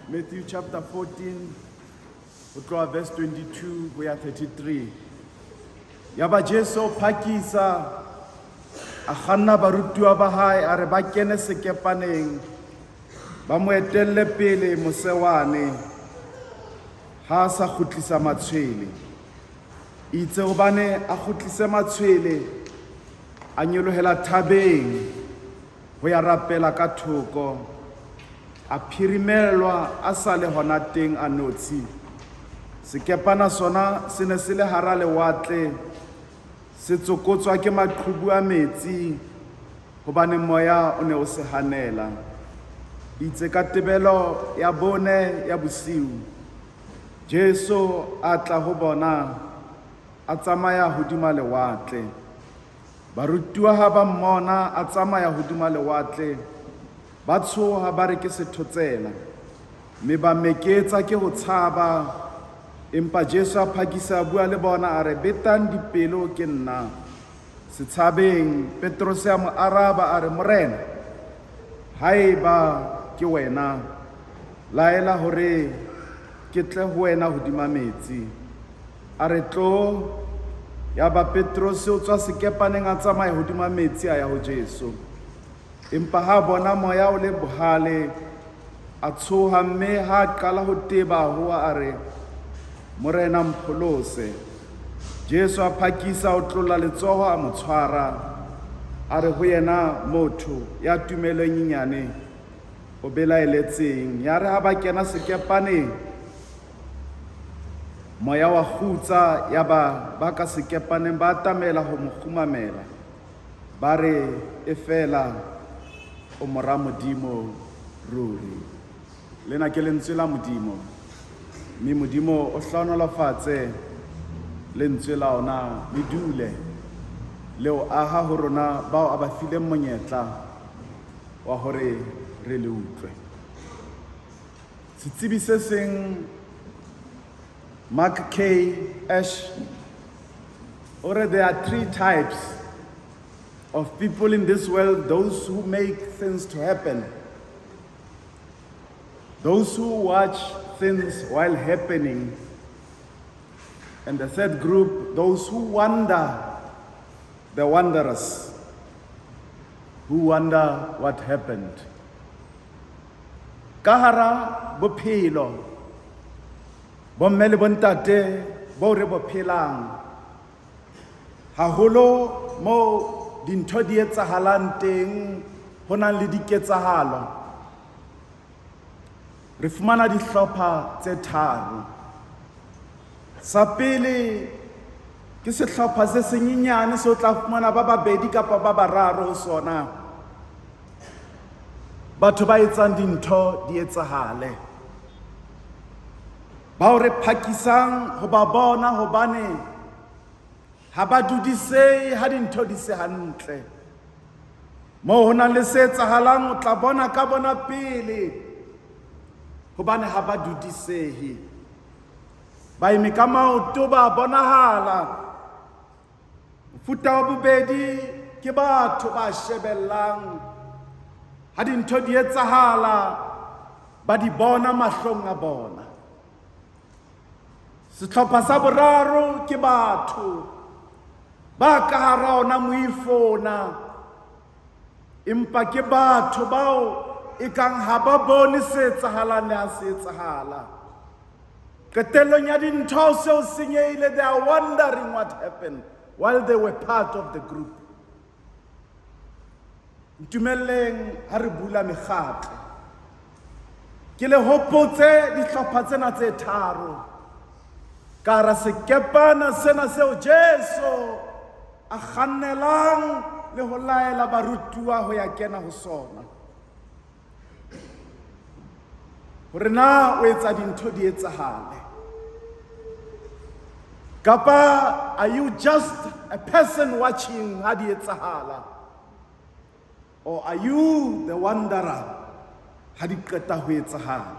Matthew chapter 14, ho tloha verse 22 ho ya 33. Yaba Jesu o phakisa a kganna barutuwa ba hae, a re ba kene sekepaneng, ba mo etelle pele mose wane, ha a sa kgutlisa matshwele. Itse hobane a kgutlise matshwele, a nyolohela thabeng ho ya rapela ka thoko. A phirimelwa a sa le hona teng a notshi. Sekepana sona se ne se le hara lewatle, se tsokotswa ke maqhubu a metsi, hobane moya o ne o se hanela. Itse ka tebelo ya bone ya bosiu, Jesu a tla ho bona, a tsamaya hodima lewatle. Barutuwa ha ba mmona a tsamaya hodima lewatle, ba tshoha, ba re ke sethotsela, mme ba meketsa ke ho tshaba. Empa Jesu a phakisa a bua le bona, a re, "Betang dipelo, ke nna, se tshabeng." Petrose a mo araba, a re, "Morena, haeba ke wena, laela hore ke tle ho wena hodima metsi." A re, "Tlo." Yaba Petrose o tswa sekepaneng, a tsamaya hodima metsi, a ya ho Jesu. Empa ha a bona moya o le bohale, a tshoha, mme ha a qala ho teba, a howa, a re, "Morena, mpholose." Jesu a phakisa o tlolla letsoho, a mo tshwara, a re ho yena, "Motho ya tumelo e nyenyane, o belaeletseng?" Yare ha ba kena sekepaneng, moya wa kgutsa. Yaba ba ka sekepaneng ba atamela ho mo kgumamela, ba re, "Efela o mora Modimo ruri." Lena ke lentswe la Modimo, mme Modimo o hlohonolofatse lentswe la ona, le dule le o aha ho rona bao a ba fileng monyetla wa hore re le utlwe. Setsebi se seng, Mark K. Ash, o re there are three types of people in this world: those who make things to happen, those who watch things while happening, and the third group, those who wonder, the wanderers, who wonder what happened. Ka hara bophelo, bomme le bontate, bo re bo phelang, haholo mo dintho di etsahalang teng, ho nang le diketsahalo, re fumana dihlopha tse tharo. Sa pele ke sehlopha se senyenyane se o tla fumana ba babedi kapa ba bararo ho sona, batho ba etsang dintho di etsahale, bao re phakisang ho ba bona hobane ha ba dudisehe ha dintho di se hantle. Moo ho nang le se etsahalang, o tla bona ka bona pele, hobane ha ba dudisehe, ba eme ka maoto, ba bonahala. Mofuta wa bobedi ke batho ba shebellang ha dintho di etsahala, ba di bona mahlong a bona. Sehlopha sa boraro ke batho ba ka hara ona moifo ona, empa ke batho bao e kang ha ba bone se etsahalang le ha se etsahala. Qetellong ya dintho seo senyehile, they are wondering what happened while they were part of the group. Ntumelleng ha re bula mekgatlo, ke le hopotse dihlopha tsena tse tharo ka hara sekepana sena seo Jesu a kgannelang le ho laela barutuwa ho ya kena ho sona, hore na o etsa dintho di etsahale kapa are you just a person watching ha di etsahala, or are you the wanderer ha di qeta ho etsahala?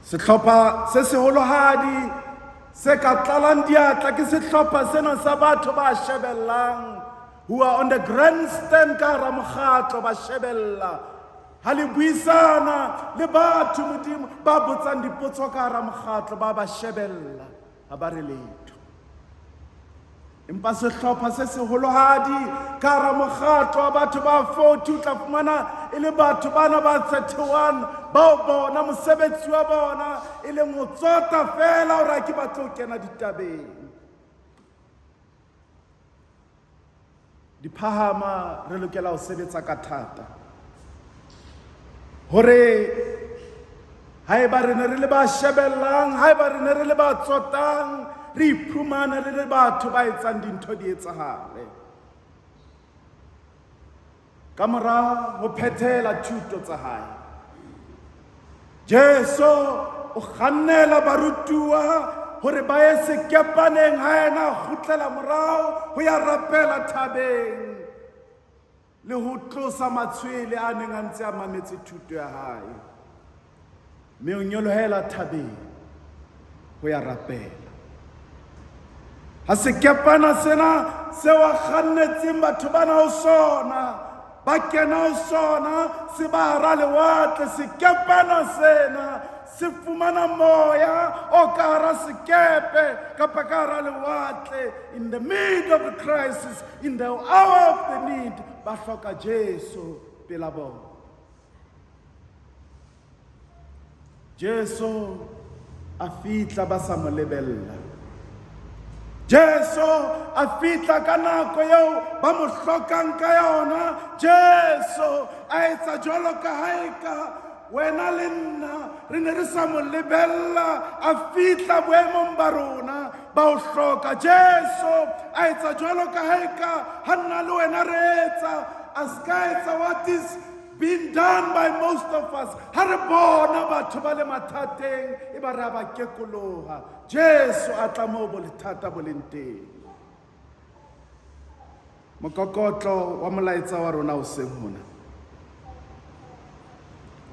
Sehlopha se seholohadi se ka tlalang diatla ke sehlopha sena sa batho ba shebellang, who are on the grandstand ka hara mokgatlo, ba shebella. Ha le buisana le batho Modimo ba botsang dipotso ka hara mokgatlo ba ba shebella ha ba re letho. Empa sehlopha se seholohadi ka hara mokgatlo wa batho ba 40 o tla fumana e le batho bana ba 31 bao bona mosebetsi wa bona e leng ho tsota fela hore ha ke batle ho kena ditabeng. Diphahama re lokela ho sebetsa ka thata hore haeba re ne re le ba shebellang, haeba re ne re le ba tsotang, re iphumane re le batho ba etsang dintho di etsahale. Ka mora ho phethela thuto tsa hae, Jesu o kgannela barutuwa hore ba ye sekepaneng ha yena a kgutlela morao ho ya rapela thabeng le ho tlosa matshwele a neng a ntse a mametse thuto ya hae. Mme o nyolohela thabeng ho ya rapela. Ha sekepana sena seo a kgannetseng batho bana ho sona ba kena ho sona se ba hara lewatle, sekepana sena se fumana moya o ka hara sekepe kapa ka hara lewatle. In the mid of the crisis, in the hour of the need, ba hloka Jesu pela bona. Jesu a fihla ba sa mo lebella. Jesu a fihla ka nako eo ba mo hlokang ka yona. Jesu a etsa jwalo ka ha eka wena le nna re ne re sa mo lebella. A fihla boemong ba rona ba o hloka. Jesu a etsa jwalo ka ha eka ha nna le wena re etsa. A ska etsa what is been done by most of us. Ha re bona batho ba le mathateng e ba re a ba kekoloha. Jesu a tla moo bolethata bo leng teng. Mokokotlo wa molaetsa wa rona hoseng hona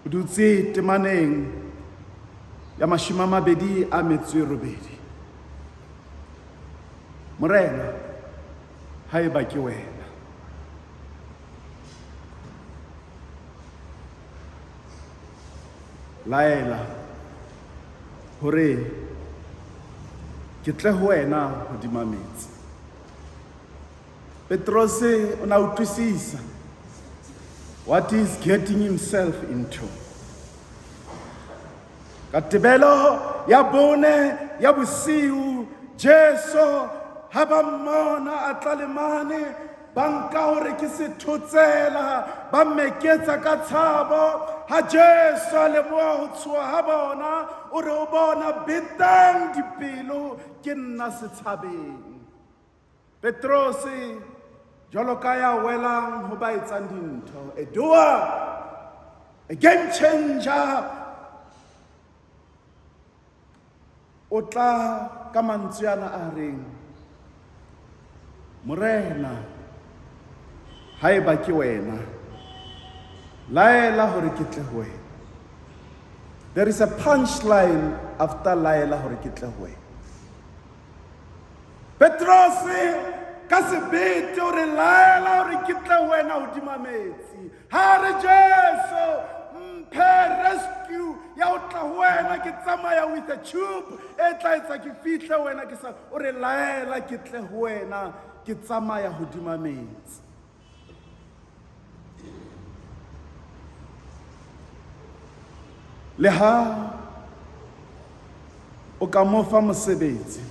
o dutse temaneng ya 28. Morena, haeba ke wena, laela hore ke tle ho wena hodima metsi. Petrose o na utlwisisa what he is getting himself into. Ka tebelo ya bone ya bosiu, Jesu ha ba mmona a tla le mane, ba nka hore ke sethotsela, ba meketsa ka tshabo. Ha Jesu a leboha ho tshoha ha bona, o re ho bona, betang dipelo, ke nna setshabeng. Petrose jwalo ka ya welang ho ba etsang dintho, a doer, a game changer, o tla ka mantswe ana a reng, Morena, haeba ke wena, laela hore ke tle ho wena. There is a punchline after laela hore ke tle ho wena. Petrose ka sebete o re laela hore ke tle ho wena hodima metsi. Ha re Jesu, mphe rescue ya ho tla ho wena, ke tsamaya with a tube e tla etsa ke fihle ho wena, ke sa o re laela ke tle ho wena, ke tsamaya hodima metsi. Le ha o ka mo fa mosebetsi,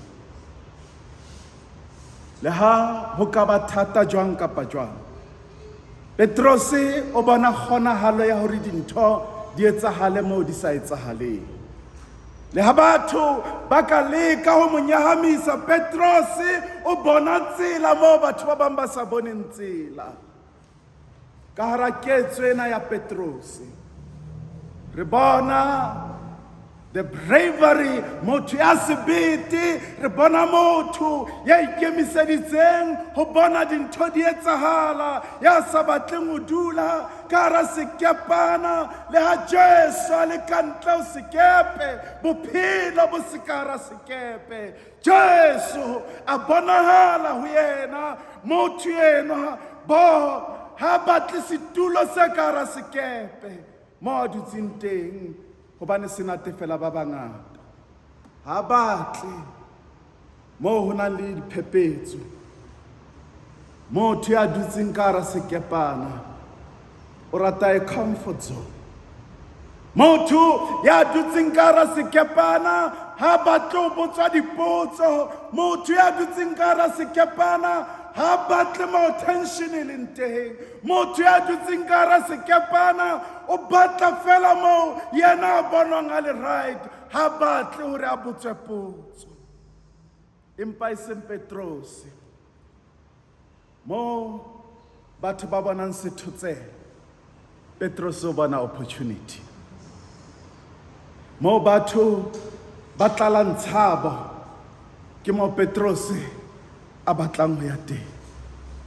le ha ho ka ba thata jwang kapa jwang, Petrose o bona kgonahalo ya hore dintho di etsahale moo di sa etsahaleng. Le ha batho ba ka leka ho mo nyahamisa, Petrose o bona tsela moo batho ba bang ba sa boneng tsela. Ka hara ketso ena ya Petrose, re bona the bravery, motho ya sebete, re bona motho ya ikemiseditseng ho bona dintho di etsahala, ya sa batleng ho dula ka hara sekepana. Le ha Jesu a le ka ntle ho sekepe, bophelo bo se ka hara sekepe, Jesu a bonahala ho yena. Motho enwa bo ha batle setulo se ka hara sekepe. mo a dutseng teng hobane se natefela ba bangata. Ha batle moo ho nang le diphephetso. Motho ya dutseng ka hara sekepana o rata a comfort zone. Motho ya dutseng ka hara sekepana ha batle ho botswa dipotso. Motho ya dutseng ka hara sekepana ha batle mo tension e leng teng. Motho ya dutseng ka hara sekepana o batla fela moo yena a bonwang a le right, ha batle hore a botswe potso. Empa e seng Petrose. Mo batho ba bonang sethotsela, Petrose o bona opportunity. Mo batho ba tlalang tshabo, ke mo Petrose a batlang ho ya teng.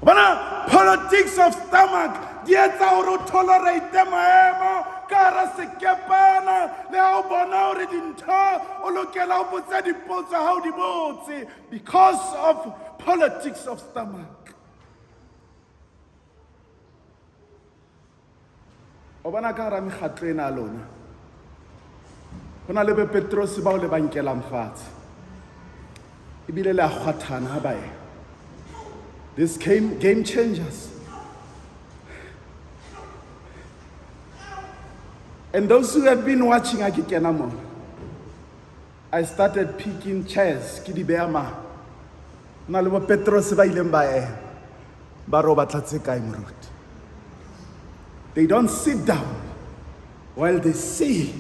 O bona politics of stomach di etsa hore o tolerate maemo ka hara sekepana, le ha o bona hore dintho o lokela ho botsa dipotso ha o di botse because of politics of stomach. O bona ka hara mekgatlo ena ya lona ho na le bo Petrose bao le ba nkelang fatshe, ebile le a kgwathana ha ba ema. This came game changers. And those who have been watching ha ke kena mona, I started picking chairs ke di beha mane. Ho na le bo Petrose ba ileng ba ema ba re o batla tse kae moruti. They don't sit down while they see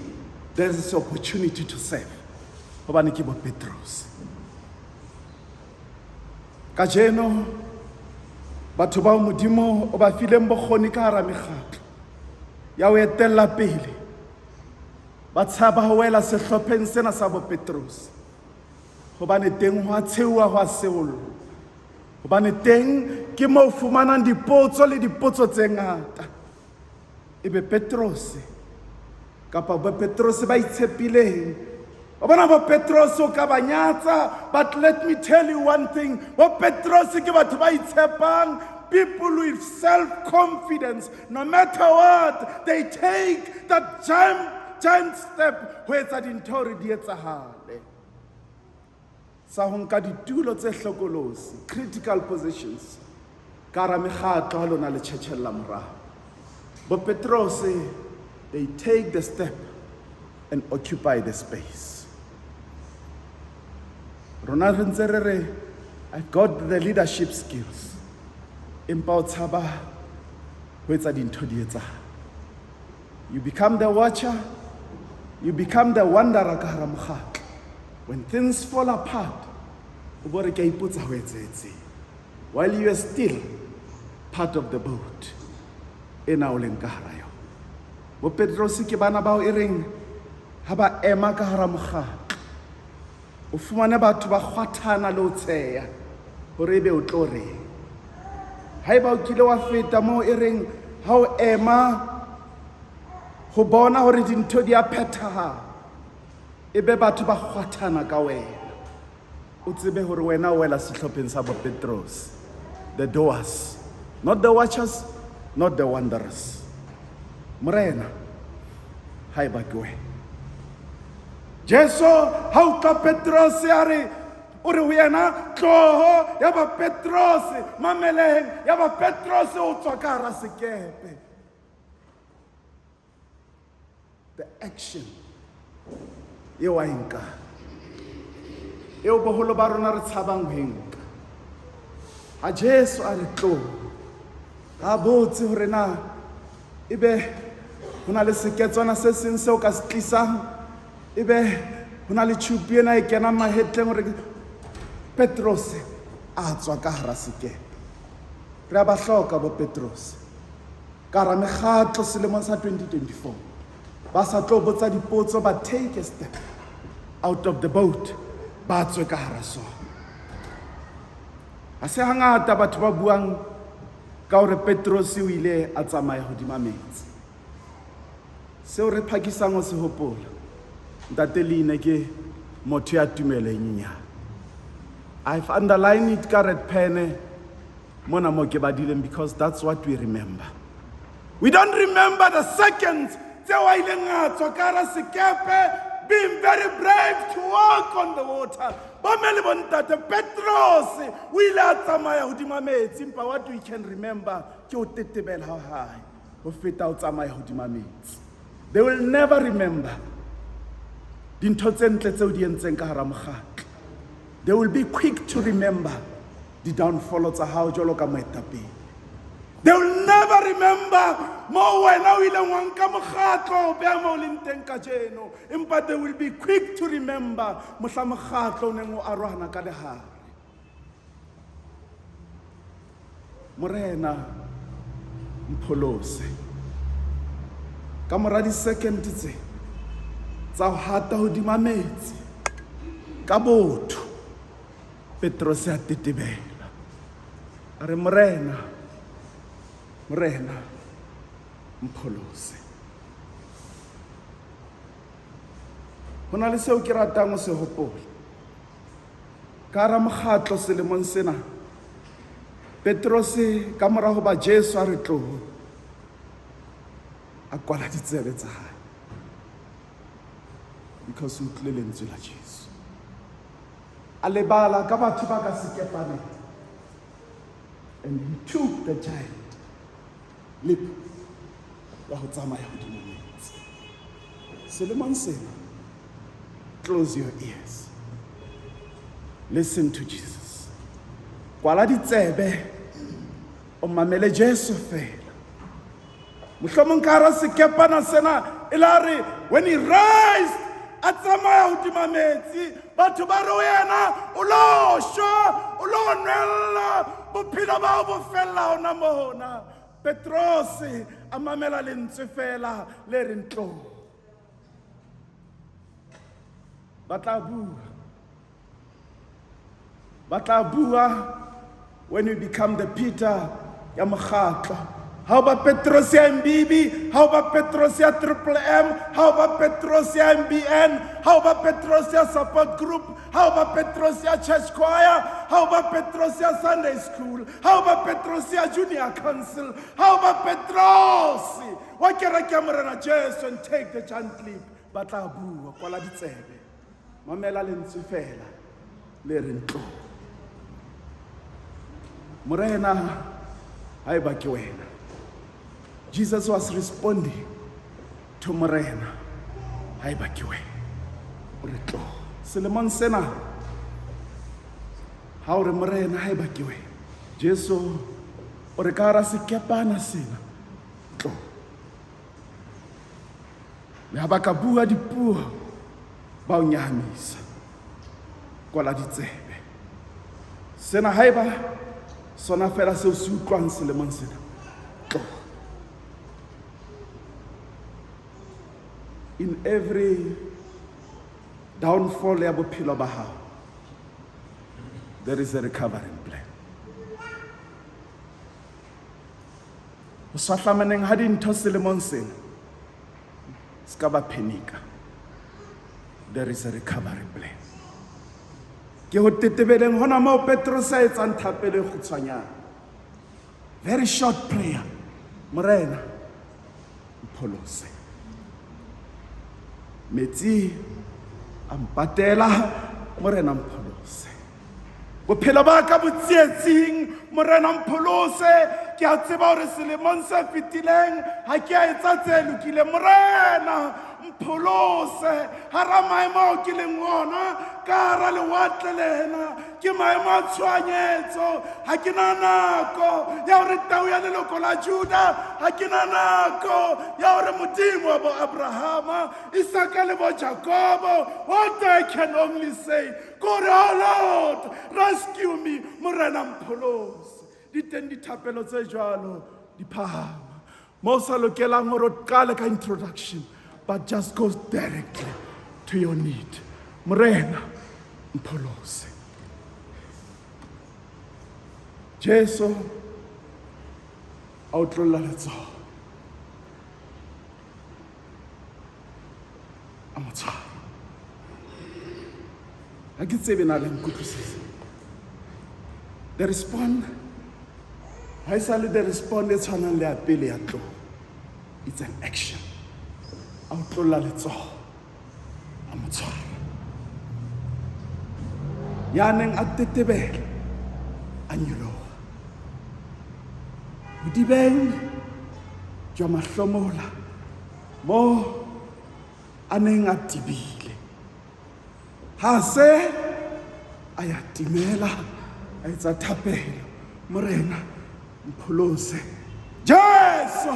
there's this opportunity to serve. Hobane ke bo Petrose. Kajeno batho bao Modimo o ba fileng bokgoni ka hara mekgatlo ya ho etella pele ba tshaba ho wela sehlopheng sena sa bo Petrose, hobane teng ho a tshehuwa, ho a seollwa, hobane teng ke mo fumanang dipotso le dipotso tse ngata. Ebe Petrose kapa bo Petrose ba itshepileng, o bona bo Petrose o ka ba nyatsa, but let me tell you one thing, bo Petrose ke batho ba itshepang, people with self-confidence. No matter what, they take that giant step ho etsa dintho hore di etsahale. Sa ho nka ditulo tse hlokolosi, critical positions, ka hara mekgatlo ha lona le tjhetjhella morao. Bo Petrose, they take the step and occupy the space. Rona re ntse re re, I've got the leadership skills, empa o tshaba ho etsa dintho di etsahale. You become the watcher, you become the wanderer ka hara mokgatlo. When things fall apart, o bo re ke a ipotsa ho etsahetseng, while you are still part of the boat ena o leng ka hara yona. Bo Petrose ke bana bao e reng ha ba ema ka hara mokgatlo, o fumane batho ba kgwathana le ho tsheya hore ebe o tlo reng. Haeba o kile wa feta moo e reng ha o ema ho bona hore dintho di a phethahala, ebe batho ba kgwathana ka wena, o tsebe hore wena o wela sehlopheng sa bo Petrose, the doers, not the watchers, not the wanderers. Morena, haeba ke wena. Jesu ha utlwa Petrose a re, o re ho yena, tloho. Ya ba Petrose, mameleng, ya ba Petrose o tswa ka hara sekepe. The action eo a e nkang, eo boholo ba rona re tshabang ho e nka. Ha Jesu a re tloho, ha botse hore na ebe ho na le seketswana se seng seo ka se tlisang, ebe ho na le tjhupi ena e kenang mahetleng, hore Petrose a tswa ka hara sekepe. Re a ba hloka bo Petrose ka hara mekgatlo selemong sa 2024, ba sa tlo botsa dipotso, ba take a step out of the boat, ba tswe ka hara sona. Ha se hangata batho ba buang ka hore Petrose o ile a tsamaya hodima metsi. Seo re phakisang ho se hopola, ntate Leine, ke motho ya tumelo e nyenyane. I've underlined it ka red pen mona mo ke badileng, because that's what we remember. We don't remember the seconds tseo a ileng a tswa ka hara sekepe, being very brave to walk on the water. Bomme le bontate, Petrose o ile a tsamaya hodima metsi, empa what we can remember ke ho tetebela ha hae ho feta ho tsamaya hodima metsi. They will never remember dintho tse ntle tseo di entseng ka hara mokgatlo. They will be quick to remember di-downfall tsa hao jwalo ka moetapele. They will never remember moo wena o ileng wa nka mokgatlo o beha moo o leng teng kajeno, empa they will be quick to remember mohla mokgatlo o neng o arohana ka lehare. Morena mpholose. Ka mora di-second tse tsa ho hata hodima metsi ka botho, Petrose a tetebela a re, Morena, Morena mpholose. Ho na le seo ke ratang ho se hopola ka hara mokgatlo selemong sena. Petrose ka mora hoba Jesu a re tloho, a kwala ditsebe tsa hae because o utlwile lentswe la Jesu. A lebala ka batho ba ka sekepaneng, and he took the giant leap ya ho tsamaya hodima metsi. Selemong sena, close your ears, listen to Jesus. Kwala ditsebe, o mamele Jesu fela. Mohlomong ka hara sekepana sena e la re when he raised a tsamaya hodima metsi, batho ba re ho yena, o lo shwa, o lo nwella, bophelo ba hao bo fella hona mona. Petrose a mamela lentswe fela le reng tlo. Ba tla bua. Ba tla bua when you become the Peter ya mokgatlo. Ha o ba Petros ya MBB, ha o ba Petros ya Triple M, ha o ba Petros ya MBN, ha o ba Petros ya support group, ha o ba Petros ya church choir, ha o ba Petros ya Sunday school, ha o ba Petros ya junior council, ha o ba Petros wa kereke ya Morena Jesu, and take the giant leap. Ba tla bua, kwala ditsebe, mamela lentswe fela le reng tlo. Morena, haeba ke wena. Jesus was responding to Morena, haeba ke wena, o re tlo. Selemong sena, ha o re Morena, haeba ke wena, Jesu o re ka hara sekepana sena, tlo. Le ha ba ka bua dipuo ba o nyahamisa, kwala ditsebe. Sena haeba sona fela seo se utlwang selemong sena, tlo. In every downfall ya bophelo ba hao, there is a recovering plan. Ho swahlameneng ha dintho selemong sena, se ka ba phenika, there is a recovery plan. Ke ho tetebeleng hona moo Petrose a etsang thapelo e kgutshwanyane, very short prayer, Morena mpholose, metsi a mpatela, Morena mpholose, bophelo ba ka bo tsietsing, Morena mpholose, ke a tseba hore selemong se fetileng ha ke a etsa tse lokileng, Morena mpholose hara maemo ao ke leng ona ka hara lewatle lena, ke maemo a tshohanyetso, ha ke na nako ya hore tau ya leloko la Juda, ha ke na nako ya hore Modimo wa bo Abrahama, Isaka le bo Jakobo. What I can only say kore, oh Lord, rescue me, Morena mpholose. Di teng dithapelo tse jwalo, di phahama mo sa lokelang hore o qale ka introduction, but just goes directly to your need. Morena mpholose. Jesu a otlolla letsoho, a mo tshwara. Ha ke tsebe na le nkutlwisisa. The respond ha e sale the respond e tshwanang le ya pele ya tlo. It's an action. A otlolla letsoho, a mo tshwara. Ya neng a tetebela, a nyoloha. Bodibeng jwa mahlomola mo a neng a tebile. Ha se a ya timela, a etsa thapelo, Morena, mpholose. Jesu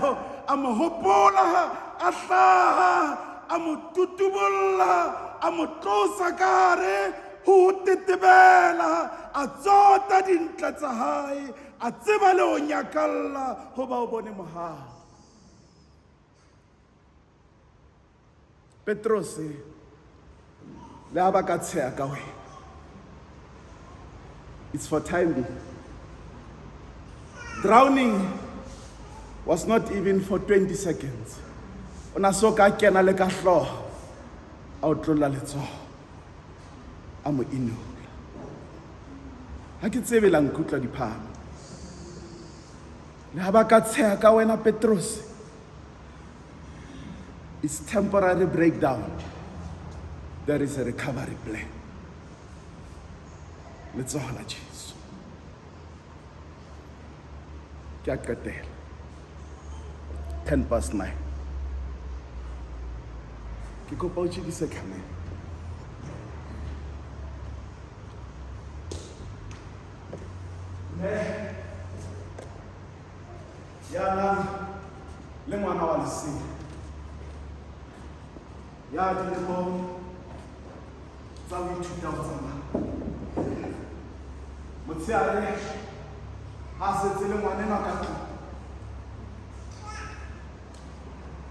a mo hopola, a hlaha, a mo tutubolla, a mo tlosa ka hare ho ho tetebela, a tsota dintle tsa hae, a tseba le ho nyakalla hoba o bone mohau. Petrose, le ha ba ka tsheha ka wena, it's for time being. Drowning was not even for 20 seconds. O na so ka kena le ka hlooho, a otlolla letsoho, a mo inola. Ha ke tsebe la nkutlwa diphahamo. Le ha ba ka tsheha ka wena Petrose, it's temporary breakdown. There is a recovery plan. Letsoho la Jesu. Ke a qetela. 9:10. Ke kopa o tjhekise camera. Mme ya nang le ngwana wa lesea ya dilemong tsa ho ithuta ho tsamaya, motsheare ha setse le ngwana enwa ka tlung,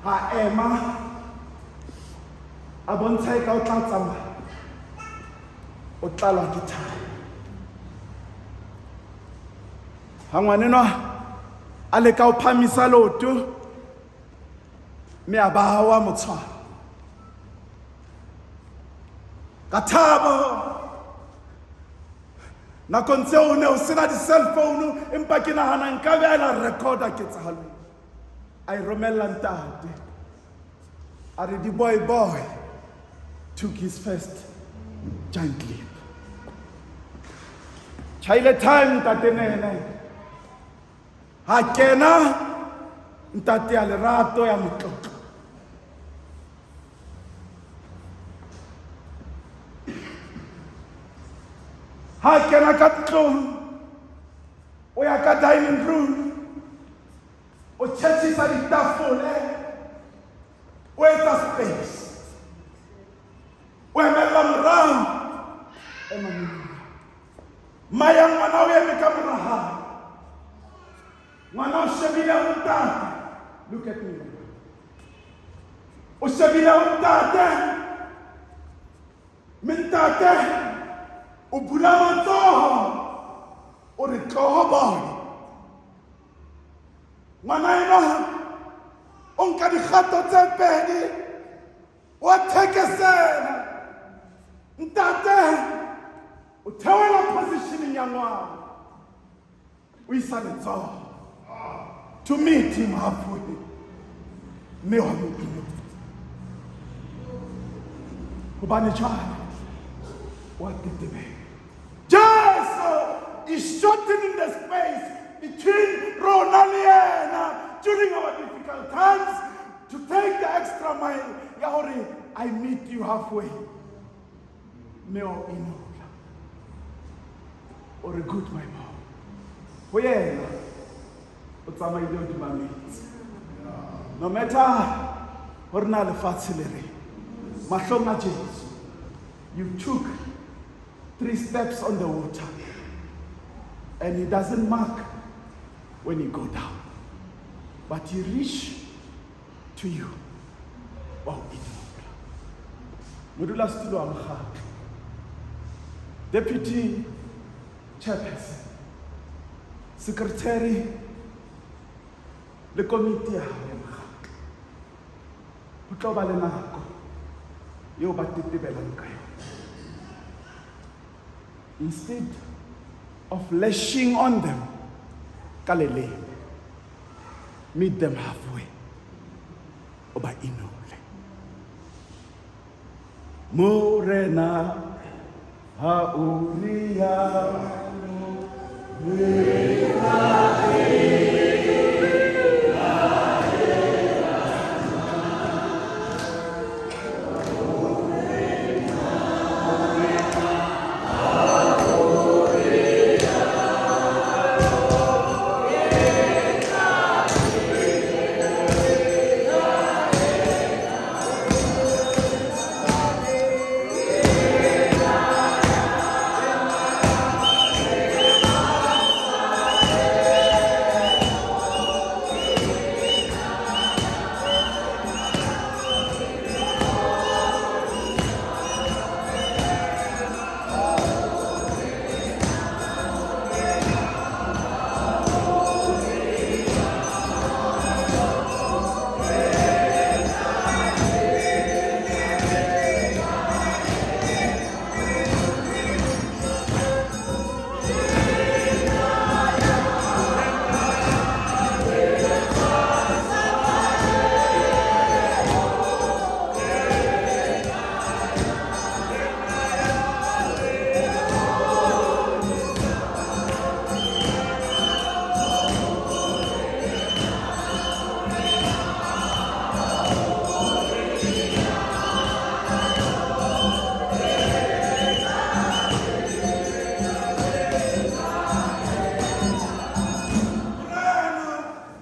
ha ema a bontsha e ka o tla tsamaya, o tlalwa ke thabo. Ha ngwanenwa a leka ho phamisa leoto, mme a ba wa mo tshwara ka thabo. Nakong tseo ho ne ho sena di-cell phone, empa ke nahana nka be a la recorda ketsahalo a e romella ntate, a re di boy boy took his first giant leap. Tjhaile time ntate Nene ha kena ntate ya lerato ya motlotlo. Ha kena ka ntlong, o ya ka dining room, o tjhetjhisa ditafole, o etsa space, o emella morao, ema mma ya ngwana o eme ka mora hae. Ngwana o shebile ho ntate, look at me, o shebile ho ntate, mme ntate o bula matsoho, o re tloho boy. Ngwana enwa o nka dikgato tse pedi, wa thekesela. Ntate o theohela positioning ya ngwana, o isa letsoho to meet him halfway, mme wa mo inola, hobane jwale wa tetebela. Jesu is shortening the space between rona le yena during our difficult times to take the extra mile ya hore I meet you halfway. Mme wa o inola, o re good my mom. Ho yena o tsamaile hodima metsi, no matter hore na lefatshe le re mahlong a Jesu. You took 3 steps on the water, and he doesn't mark when you go down, but he reach to you. Wa o inola. Modulasetulo wa mokgatlo, deputy chairperson, secretary le komiti ya hao ya mokgatlo, ho tlo ba le nako eo ba tetebelang ka yona. Instead of lashing on them ka leleme, meet them halfway, o ba inole. Morena ha o rialo.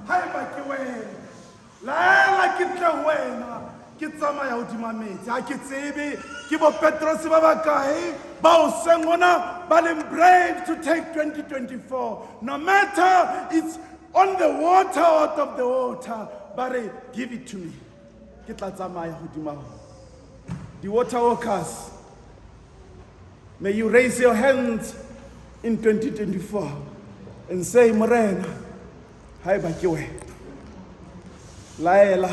Haeba ke wena, laela ke tle ho wena, ke tsamaya hodima metsi. Ha ke tsebe ke bo Petrose ba bakae ba hoseng hona ba leng brave to take 2024. No matter it's on the water, out of the water, ba re give it to me. Ke tla tsamaya hodima ho. The water walkers, may you raise your hands in 2024 and say, Morena, haeba ke wena, laela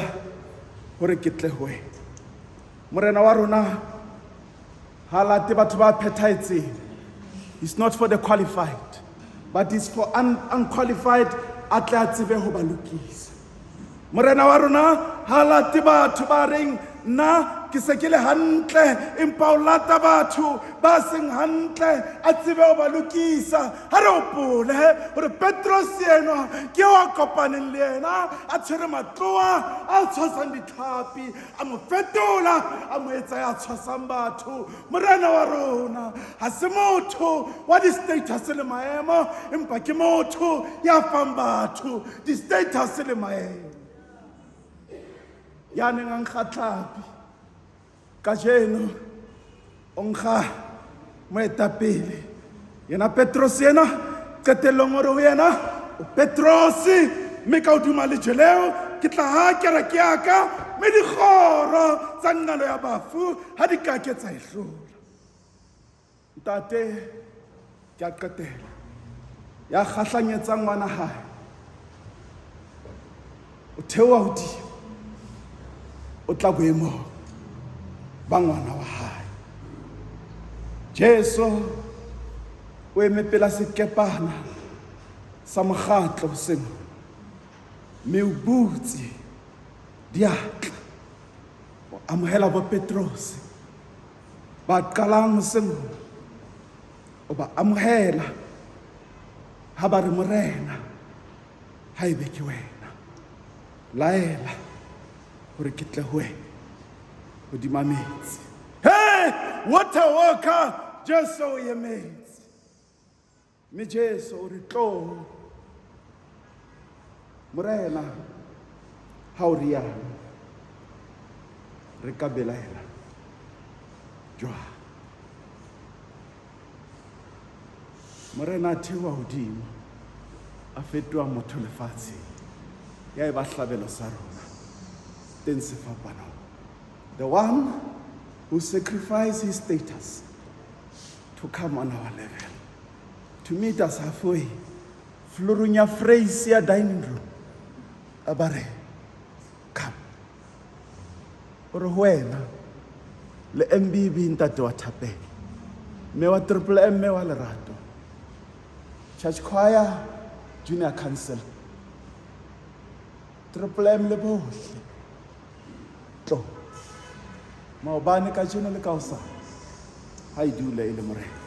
hore ke tle ho wena. Morena wa rona ha late batho ba phethahetseng. It's not for the qualified, but it's for unqualified a tle a tsebe ho ba lokisa. Morena wa rona ha late batho ba reng nna ke se ke le hantle, empa o lata batho ba seng hantle a tsebe ho ba lokisa. Ha re hopole hore Petrose enwa ke eo a kopaneng le yena a tshwere matloa a tshwasang ditlhapi, a mo fetola a mo etsa ya tshwasang batho. Morena wa rona ha se motho wa di-status le maemo, empa ke motho ya fang batho di-status le maemo. Ya neng a nkga tlhapi kajeno o nkga moetapele. Yena Petrose yena qetellong o re ho yena o Petrose, mme ka hodima lejwe leo ke tla ha kereke ya ka, mme dikgoro tsa nqalo ya bafu ha di ka ke tsa e hlola. Ntate, ke a qetela. Ya kgahlanyetsang ngwana hae o theoha hodimo, o tla boemong ba ngwana wa hae. Jesu o eme pela sekepana sa mokgatlo hoseng, mme o butse diatla o amohela bo Petrose ba qalang hoseng, o ba amohela ha ba re Morena, ha ebe ke wena, laela hore ke tle ho wena hodima metsi. Hey, water walker, Jesu o emetse. Mme Jesu o re tlo. Morena, ha o rialo, re ka belaela jwang? Morena a theoha hodimo, a fetoha motho lefatsheng, ya eba hlabelo sa rona teng sefapanong. The one who sacrificed his status to come on our level, to meet us halfway, florong ya phrase ya dining room, a ba re, come. O re ho wena le MBB ntate wa thapelo, mme wa Triple M, mme wa lerato, church choir, junior council, Triple M le bohle, tlo. Maobane, kajeno le ka hosane, ha e dula e le Morena.